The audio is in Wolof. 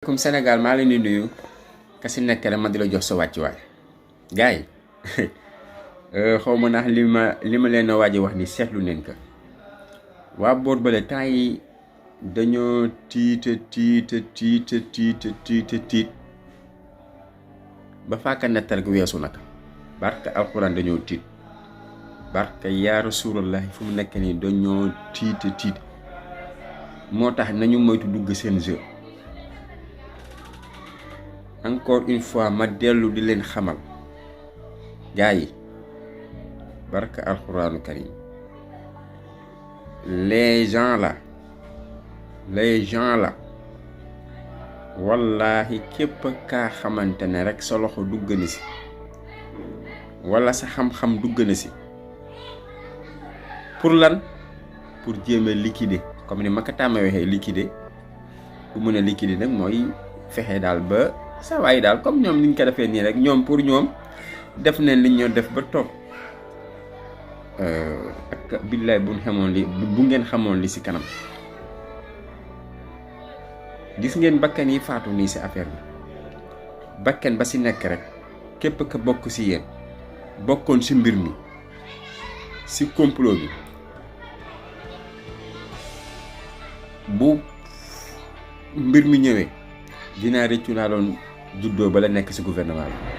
asalaamaaleykum Sénégal maa leen di nuyu ka si nekk rek ma di la jox sa wàccuwaay gars yi xaw ma ndax li ma leen a waaj wax ni seetlu neen ko waa boor bale temps yi dañoo tiit ba faaka nettal gu weesu nag barka alxuraan dañoo tiit barka yaa Rasuulullaahi fu mu nekk nii dañoo tiit moo tax nañu moytu dugg seen jeu. Encore une fois ma dellu di leen xamal gars yi barka alxuraanu karim les gens là wallahi képp kaa xamante ne rek sa loxo dugg na si walla sa xam-xam dugg na si pour lan pour jéem a liquider comme ni ma ko tàmmee waxee liquider bu mën a liquider nag mooy fexe daal ba sa waay daal comme ñoom niñ ko defee nii rek ñoom pour ñoom def nañ li ñoo def ba toog ak billaay bu ngeen xamoon li si kanam gis ngeen bakkan yi faatu nii si affaire bi bakkan ba si nekk rek képp ka bokk si yéen bokkoon si mbir mi si complot bi bu mbir mi ñëwee dinaa rëccu naa doon juddoo ba la nekk ci gouvernement bi